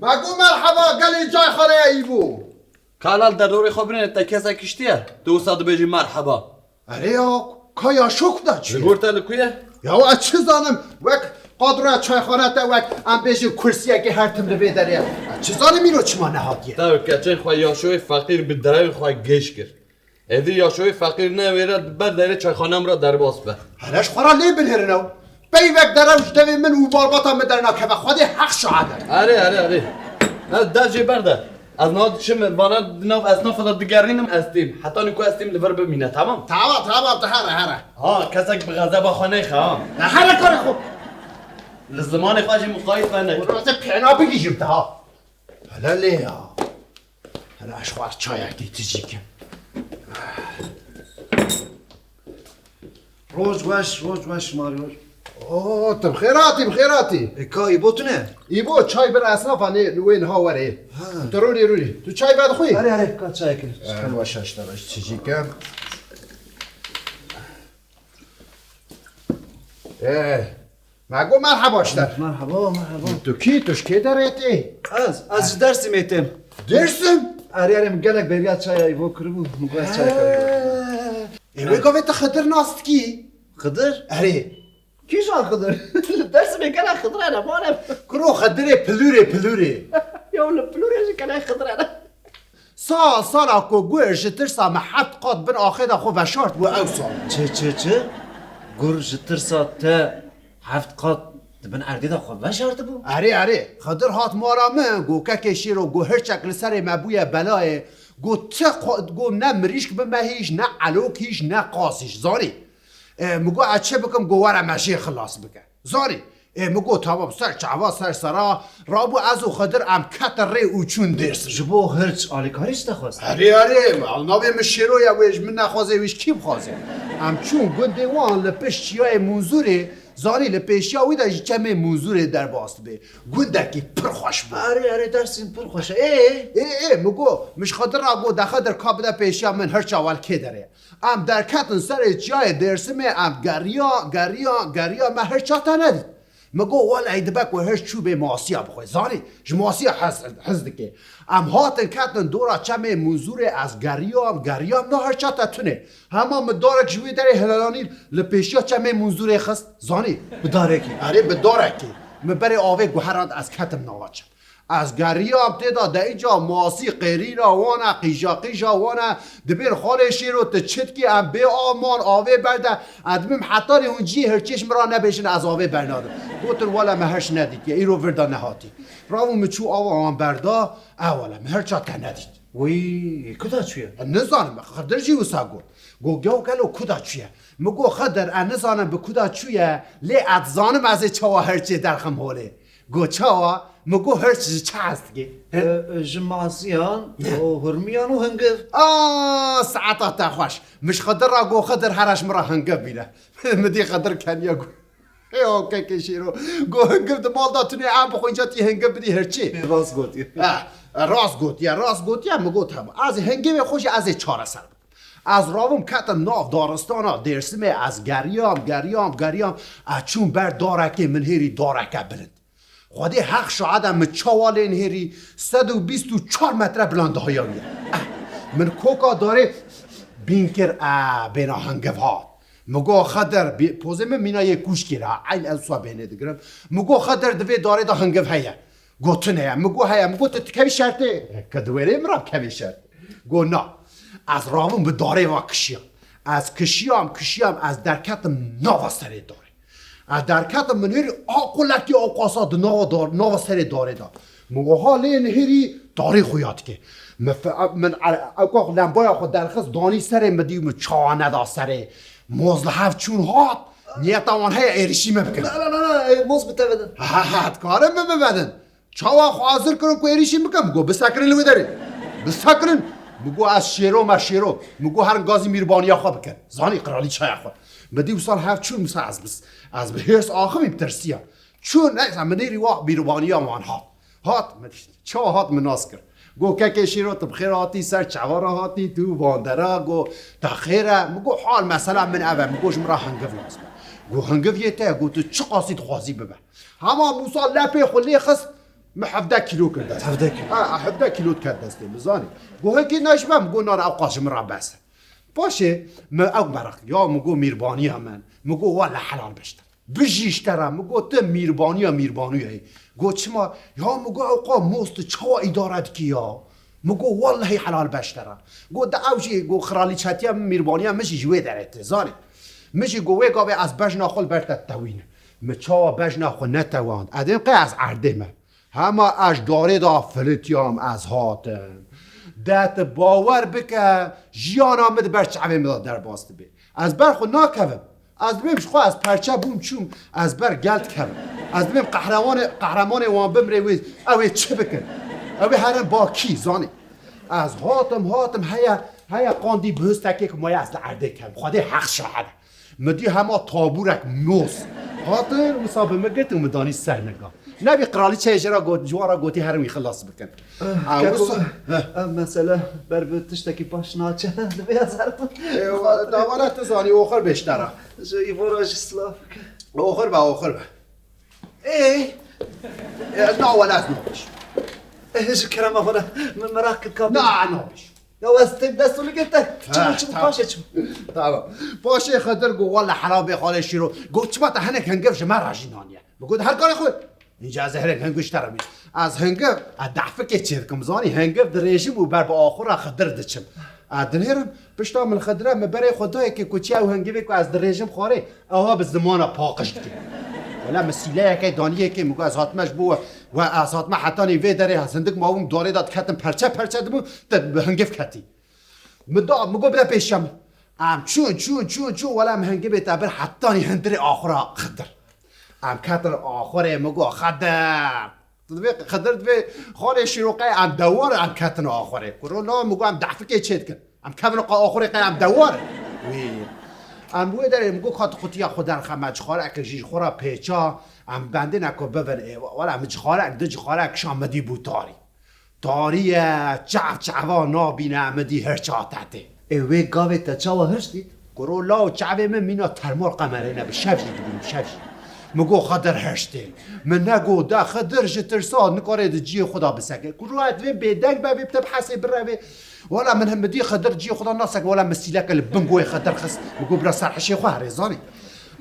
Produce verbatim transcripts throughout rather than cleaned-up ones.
Bego merheba, gelê cayxaneye î bû. Kalal derorê xwe binêre, te kesek kiştiye, tu wisa dibêjî merheba. Erê ya, ka Yaşo ku da çi? Li gor te li ku ye? Ya ez çi zanim, wek qadroya çayxane te wek em bêjin kursiyekê her tim li vê derê ye. Ez çi zanim îro çima nehatiye? Te û keçên xwe Yaşoyê feqîr bi derewên xwe gêj kir. Êdî Yaşoyê feqîr newêre ber derê çayxanem re derbas be. Hele ji xwe re lê binêrin ew. Peyvek derew ji devê min û malbata min dernakeve. Xwedê heq şahid e. Erê, erê, erê. Ez dev jê berde. Ez niha diçim vana di nav esnafa de digerînim, ez têm. Heta nîko ez têm li vir bimîne, tamam? Tamam, tamam, tu here, here. Ha, kesek bi xezeba xwe neyxe, ha. Ne here karê xwe. Li zimanê xwe jî muqayît me neke. Hûn ez ê pêna bigihîjim te, ha. Hele lê ya. Hele ez xwe çayekê tijî kim. Roj weş, roj weş, Mario. Oo, tu bi xêr hatî, bi xêr hatî. E, ka Îbo tune? Îbo, çay bir esnafa nê, li wê niha were. Ha. Tu rûnî, rûnî. Tu çay vedixwî? Erê, erê, ka çayekê. Erê, weş e, işte, ez tijî kim. Ee, me got merheba ji te. Merhaba, merhaba. Tu kî, tu ji kê derê tê? Ez, ez ji Dêrsimê têm. Dêrsim? Erê, erê, min gelek beriya çaya Îbo kiribû, min got ez çaya kiribû. Ee, ê wê gavê tu Xidir nas dikî? Xidir? Erê. Kîjan Xidir? Li Dêrsimê gelek Xidir hene, mane. Kuro Xidirê pilûrê, pilûrê. Ya li pilûrê jî gelek Xidir hene. Sal sala ku gur ji tirsa me heft qat bin axê de xwe veşartibû ew sal. Çi, çi, çi? Gur ji tirsa te heft qat di bin erdê de xwe veşartibû? Erê, erê. Xidir hat mala min, got, Kekê Şêro, got, hirçek li serê me bûye belayê. Got, ti qo-, got, ne mirîşk bi me hîş, ne elok hîş, ne qas hîş. Zanî? E, min got, ez çi bikim? Got, were me jê xilas bike. Zanî? Ê, min got, tamam, ser çava, ser sera, rabû ez û Xidir em ketin rê û çûn Dêrsim. Ji bo hirç alîkarî ji te xwest? Erê, erê, me, navê min Şêro ye, wê ji min nexwaze, wê ji kî bixwaze? Em çûn gundê wan li pişt çiyayê Munzûrê, zanî li pêşiya wî de ji çemê Munzûrê derbas dibe. Gundekî pir xweş bû. Erê, erê, Dêrsim pir xweş e. Ê? Ê, ê, min got, min ji Xidir re got, de Xidir ka bide pêşiya min, hirça we li kê derê ye? Em derketin serê çiyayê Dêrsimê, em geriya, geriya, geriya, me hirça te nedît. Min got, welehî dibe ku hirç çûbê masiya bixwe. Zanî, ji masiya hez, hez dike. Em hatin ketin dora çemê Munzûrê, ez geriyam, geriyam, na hirça te tune. Hema min darek ji wê derê hilelanî li pêşiya çemê Munzûrê xist. Zanî? Bi darekê? Erê, bi darekê. Min berê avê guherand, ez ketim nava çem. Ez geriyam tê de, de înca masî qêrîra wan e, qîja qîja wan e, dibên xalê Şêro tu çi dikî, em bê av man, avê berde, ez dibim hetanî hûn cihê hirçê ji min re nebêjin, ez avê bernadim. Gotin, wele me hirç nedîtiye, îro vir de nehatî. Rabû min çû ava wan berda, e wele me hirça te nedît. Wî, ku da çûye? E, nizanim, Xidir jî wisa got. Got, gew gelo ku da çûye? Min got, Xidir, e nizanim bi ku da çûye, lê ez dizanim ez ê çawa hirçê derxim holê. Got, çawa? Min got, hirç ji çi hez dike? E, e, ji masiyan û hurmiyan û hingiv. A, saeta te xweş. Min ji Xidir re got, Xidir, here ji min re hingiv bîne. Min dî Xidir keniya got. Ê, o kekê Şêro. Got, hingiv di mal de tune, em bixwin ca tî hingiv bidî hirçê. Rast gotiye. Eh, rast gotiye, rast gotiye, min got, hema. Ez hingivê xwe jî ez ê çareser bikim. Ez rabûm ketim nav daristana Dêrsimê, ez geriyam, geriyam, geriyam. Ez çûm ber darekê, min hêrî dareke bilind. Xwedê heq şahid e, min çawa lê nihêrî, sed û bîst û çar metre bilandihiya wî ye. Eh, min koka darê bîn kir, e, bêna hingiv hat. Min got, Xedir, bî-, pozê min mîna yê kûşkê re, eyn ez wisa bêhnê digirim. Min got, Xedir, di vê darê de hingiv heye. Got, tune ye. Min got, heye. Min got, tu dikevî şertê? Ke di wêrê min re bikevî şertê. Got, na. Ez rabûm bi darê ve kişiyam. Ez kişiyam, kişiyam, ez derketim nava serê darê. Ez derketim, min hêrî a qulekî a qasa di nava dar-, nava serê darê de. Min wiha lê nihêrî darê xuya dike. Min fe-, min e-, ewka lembaya xwe derxist, danî serê, min dî min çawa neda serê. Moz li hev çûn hat, niyeta wan heye êrişî min bikin. Na, na, na, na, e, moz bi te vedin. Ha, ha, dikarin min bivedin. Çawa xwe hazir kirin ku êrîşî bikim? Min got, bisekirin li wê derê. Bisekirin. Min got, ez şêro me şêro. Min got, herin gazî mîrbaniya xwe bikin. Zanî, qiralîçeya xwe. Min dî wisa li hev çûn, wisa ez bis-, ez bi hêrs axivîm, tirsiya. Çûn, neyse, min nêrî wa mîrbaniya wan hat. Hat, min çawa hat, min nas kir. Got, kekê şêro, tu bi xêr hatî, ser çava re hatî, tu van dera, got, te xêr e. Min got, hal mesela min ev e, min got, ji min re hingiv lazim e. Got, hingiv yê te, got, tu çiqasî dixwazî bibe. Hema Mûsa lepê xwe lê xist, Min hevdeh kîlo kir dest. Hevdeh kîlo. Ha, hevdeh kîlo diket destê min, zanî. Got, hingî neşibe, min got, nane, ew qas ji min re bes e. Paşê min ew meraq, ya min got, mîrbaniya min. Min got, wele helal beştir. Bijî ji te re. Min got, tu mîrbaniya mîrbanûyê yî. Got, çima? Ya min got, ew qas most, tu çawa îdare dikî ya? Min got, wellehî helal beştir e. Got, de ew jî, got, xiralîçetiya min, mîrbaniya min jî ji wê derê tê, zanî. Min jî got, wê gavê ez bejna xwe li ber te tewînim. Min çawa bejna xwe netewand? Edê qey ez erdê me. Hema ez darê de filitiyam, ez hatim. De tu bawer bike, jiyana min di ber çavê min de derbas dibe. Ez ber xwe nakevim. Ez dibêm ji xwe ez perçe bûm çûm, ez ber gel dikevim. Ez dibêm qehremanê, qehremanê wan bimrê wê, ew ê çi bikin? Ew ê herin bakî, zanî. Ez hatim, hatim, heye, heye qandî bihustekê ku maye ez li erdê kem. Xwedê heq şahid e. Min dî hema tabûrek mos. Hatin, wisa bi min girt û min danî ser niga. Nebî qiralîçeyê jê re got, ji wan re gotî herin wî xilas bikin. Ah, a, keko, wisa, heh. Ev mesele ber bi tiştekî baş naçe. Divê ez herim. E, wa, dawala tu zanî, oxir bê ji te re. Ji îvo re jî silav bike. Oxir be, oxir be. Ê? E, na, wele ez nabêjim. Ê, ji kerema xwe re, min meraq kir ka. Na, nabêjim. Ya ez têm dest û ligê te. Çi bû, çi bû, paşê çi bû? Tamam. Paşê Xidir got, wele helal bê xalê Şîro. Got, çima te hinek hingiv ji me re jî naniye? Min got, her karê xwe. Înca ez ê hinek hingiv ji te re bînim. Ez hingiv, ez dehfikê çê dikim, zanî, hingiv dirêjim û ber bi axura Xidir diçim. Ez dinêrim, pişta min Xidire, min berê xwe dayê ke ku çi ew hingivê ku ez dirêjim xwarê, ewa bi zimana paqij dike. Wele min sîleyeke daniyê ke, min got, ez hatime ji bo we, we ez hatime hetanî vê derê, ez hindik mabûm, darê de diketim, perçe perçe dibûm, te bi hingiv ketî. Min da, min got, bide pêşiya min. Em çûn, çûn, çûn, çûn, wele em hingivê te bir hetanî hundirê axura Xidir. Em ketin axurê, min got, Xidir. Tu dibê Xidir dibê xalê Şîroqeyê em dewar em ketin axurê. Kuro la, min got, em dehfikê çê dikin. Em kevin qa axurê qey em dewar. Wî. Em wê derê, min got, ka tu qutiya xwe derxe me, cixareke jî ji xwe re pêça, em bendê ne ku bivin ê. Wela min cixarek, du cixarek kişa, min dî bû tarî. Tarî ye, çav çava nabîne, min dî hirça te tê. Ê, wê gavê te çawa hirç dît? Kuro law, çavê min mîna termal qemerê ne, bi şev jî dibînim, bi şev jî. Min got, Xidir hirç tê. Min negot, de Xidir ji tirsa nikare di cihê xwe de biseke. Kuro ez divêm bêdeng be, vê bi te bihesê birevê. Wela min him dî Xidir cihê xwe de naseke, wela min sîleke li bin goyê Xidir xist. Min got, bira ser hişê xwe herê, zanî.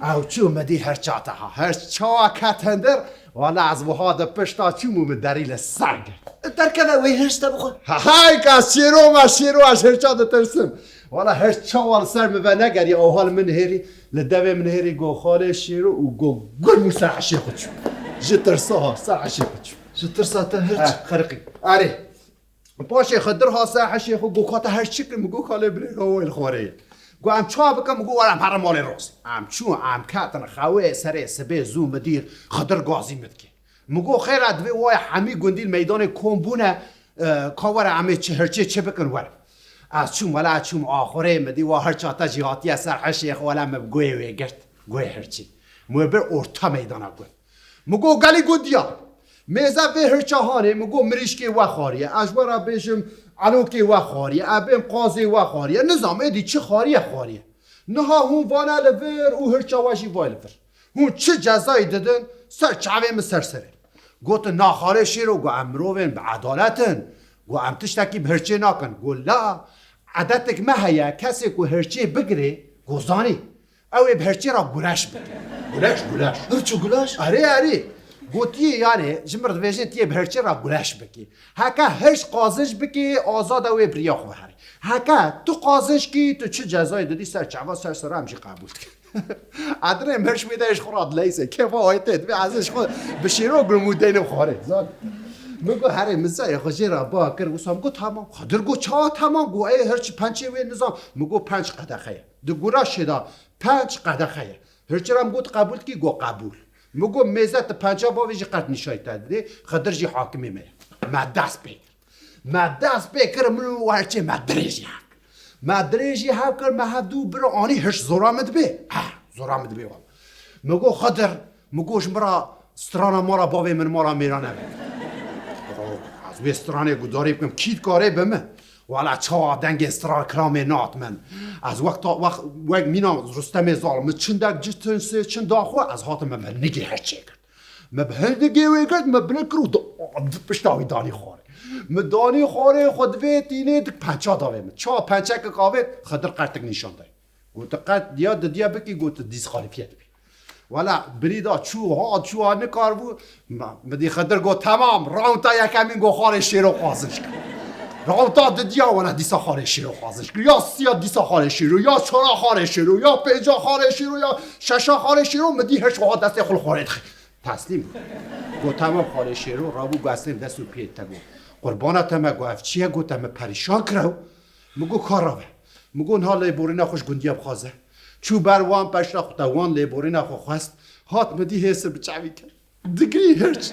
Ew çû, min dî hirça te ha. Hirç çawa ket hundir, wela ez wiha di pişta çûm û min derî li ser girt. Derkeve wê hirç te bixwe. Ha, hay ka şêro me, şêro, ez hirça ditirsim. Wela hirç çawa li ser min venegeriya, ewha li min nihêrî, li devê min nihêrî, got, xalê şêro û got, gurm û ser hişê xwe çû. Ji tirsa ha, ser hişê xwe çû. Ji tirsa te hirç xeriqî. Erê. Paşê Xidir ha ser hişê xwe, got, ka te her çi kir? Min got, ka lê bilê ka wê li xwarê ye. Got, em çawa bikin? Min got, were em herin malê Rozê. Em çûn, em ketin xewê, serê sibê zû min dî Xidir gazî min dike. Min got, xêr e, divê waya hemî gundî li meydanê kom bûne, e, ka were em ê çi, hirçê çi bikin, were. Ez çûm, wela çûm axurê, min dî wa hirça te jî hatiye ser hişê xwe, wela min bi guhê wê girt, guhê hirçê. Min wê bir orta meydana gund. Min got, gelî gundiya, mêze vê hirça hanê, min got, mirîşkê we xwariye, ez ji we re bêjim, elokê we xwariye, ez bêm qazê we xwariye, nizam êdî çi xwariye, xwariye. Niha hûn vane li vir û hirça we jî vay li vir. Hûn çi cezayî didin, ser çavê min ser serê. Gotin, na xalê şêro, got, em mirovên bi edalet in, got, em tiştekî bi hirçê nakin. Got, la, edetek me heye, kesê ku hirçê bigirê, got, zanî, ew ê bi hirçê re gureş bike. Gureş, gureş. Hirç û guleş? Erê, erê. Gotiye, yani, ji mir dibêjin, tiye bi hirçê re gureş bike. Heke hirç qazinc bike, azad e, wê bi riya xwe herê. Heke tu qazinc kî, tu çi cezayê didî, ser çava, ser sera, em jî qebûl dikin. Adrê min hirç wê de ji xwe re dileyse, kêfa wê tê, dibê ez ji xwe bi şêro gurim û deynim xwarê. Zan. Min got, herê, min zayê xwe jê re ba kir, wisa min got, tamam. Xedir got, çawa tamam? Got, ê, hirç pençê wê nizam. Min got, penc qedexe ye. Di guraşê de penc qedexe ye. Hirçê re min got, qebûl dikî? Got, qebûl. Min got, mêze tu penca bavê jî qet nîşayî te didê, Xedir jî hakimê me ye. Me dest pê kir. Me dest pê kir, min û hirçê me dirêjî hev kir. Me dirêjî hev kir, me hevdû bira anî, hirç zora min dibê. Ha, zora min dibê wala. Min got, Xedir, min got, ji min re strana mala bavê min, mala mêra nebe. Ez wê stranê gudarî bikim, kî dikare bi min? Wala çawa dengê stran kilamê nat min. Ez wek ta, wek, wek mîna Rustemê Zal, min çindek cih tirsê çin daxwe, ez hatim min bi nigê hirçê girt. Me bi hindikê wê girt, me bilind kir û di, di pişta wî danî xwarê. Me danî xwarê, xwe divê tînê dik pença davê min. Ça pençekek avêt, Xidir qertik nîşan dayê. Gote qert ya didiya bikî, gote dîskalifiye dibî. Wela birî da çû hat, çû hat nikaribû. Ma, mi dî Xidir got, "Temam, raunda yekemîn got xwarê şêro xwazinç kir." Raunda didiya wela dîsa xwarê şêro xwazinç kir. Ya siya dîsa xwarê şêro, ya çara xwarê şêro, ya pênca xwarê şêro, ya şeşa xwarê şêro, mi dî hiş wiha destê xwe li xwarê dixî. Teslîm bû. Got, "Temam xwarê şêro." Rabû got, "Eslêm dest û piyê te." Got, "Qurbana te me." Got, "Ev çi ye?" Got, "Te me perîşan kiraw." Mi got, "Ka rave." Mi got, "Niha lêborîna xwe ji gundiya bixwaze." Çû ber wan peşta xwe te wan lêborîna xwe xwest. Hat mi dî hêsir bi çavî kir. Digirî hirç.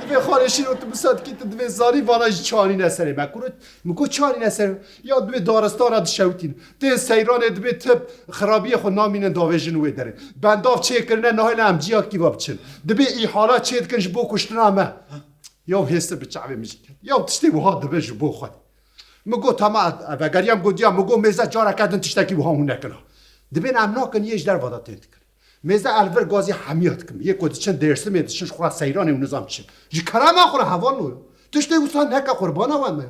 Divê xalê şîro tu bisa dikî, tu divê zarî vana jî çanîne serê me. Kuro, mi got, "Çanîne serê me." Ya divê daristana dişewitîn. Tên seyranê dibê tip xirabiyê xwe namînin davêjin wê derê. Bendav çêkirine nahêle em ciyakî va biçin. Dibê îhala çêdikin ji bo kuştina me. Ya hêsir bi çavê min jî ket. Ya tiştê wiha dibe ji bo xwe. Mi got, "Hema vegeriyam got ya, mi got mêze careke din tiştekî wiha hûn nekin ha. Dibên em nakin yê ji derva de tên dikin. Mêze el vir gazî hemiya dikim. Yê ku diçin Dêrsimê, diçin ji xwe re seyranê û nizam çi. Ji kerema xwe re heval lo yo. Tiştê wisa neke qurbana we me ya."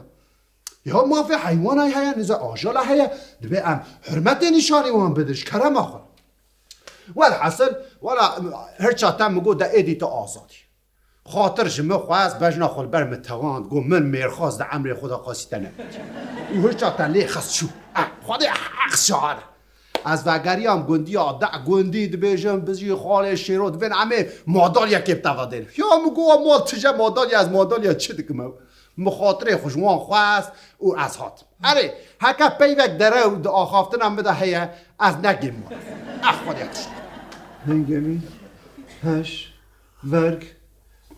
Ya mafê heywana heye, niza ajala heye. Dibê em hurmetê nîşanî wan bidin ji kerema xwe re. Welhasil, wela, hirça te mi got de êdî tu azadî. Xatir ji min xwest, bejna xwe li ber min tewand, got, "Min mêrxas di emrê xwe de qasî te nebîtiye." Û hirça te lê xist çû. Eh, Xwedê heq şahid e. Ez vegeriyam gundiya de, gundî dibêjin, "Bijî xalê şêro", dibên em ê madalyekê bi te ve dêrin. Ya min got, "Mal tije madalya, ez madalya çi dikim ew?" Min xatirê xwe ji wan xwest û ez hatim. Erê, heke peyvek derew di axaftina min de heye, ez negêm mal. Eh, Xwedê tişt. Hengevî, Heş, Verg,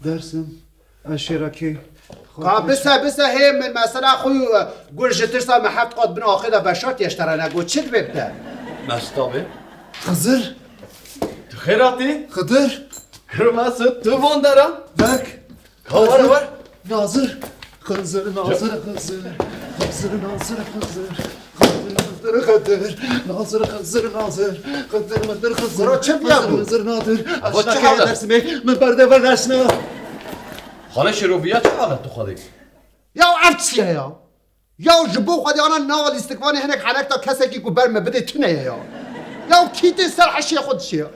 Dersim, Eşêrakê. Ka bise, bise hê min mesela xwe gur ji tirsa me heft qat bin axê de veşartiye ji te re nego, çi dibe bi te? Mestabê. Xizir. Tu xêr hatî? Xidir. Hirmesûd, tu van dera? Verg. Ha, were, were. Nazir. Xizir, Nazir, Xizir. Xizir, Nazir, Xizir. Xizir, Xizir, Xizir. Nazir, Xizir, Nazir. Xizir, Xizir, Xizir. Kuro, çi diya bû? Xizir, Xizir, Nazir. Ava çi hal e? Dersimê, min berde ver neşna. Xalê Şêro, viya çi hal e tu xwedê? Ya ev çi ye ya? Ya ji bo xwedê ana nava lîstikvanê hinek henekta kesekî ku ber me bidê tune ye ya. Ya kî tê ser heşê xwe dişê ya.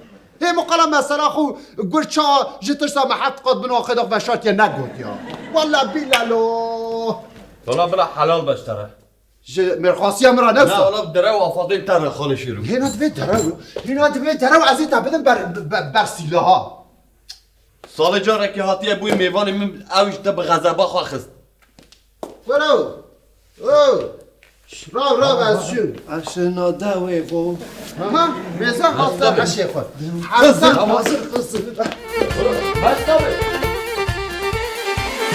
Hê min qala mesela xwe gur ça ji tirsa me heft qat bin axê de veşartiye negot ya. Walla bîla lo. Wala bila helal be ji te re. Ji mêrxasiya min re ne wisa. Wala derew afadên te re xalê Şêro. Hêna divê derew. Hêna divê derew ez ê te bidim ber, ber, ber sîlaha. Salê carekê hatiye bûyî mêvanê min, ew ji te bi xezeba xwe xist. Were. O. Rav, rav, ez çûm. Eşina dewê xo. Aha, mêze hafta eşê xwe. Xizir, Xizir, Xizir. Bes tabi.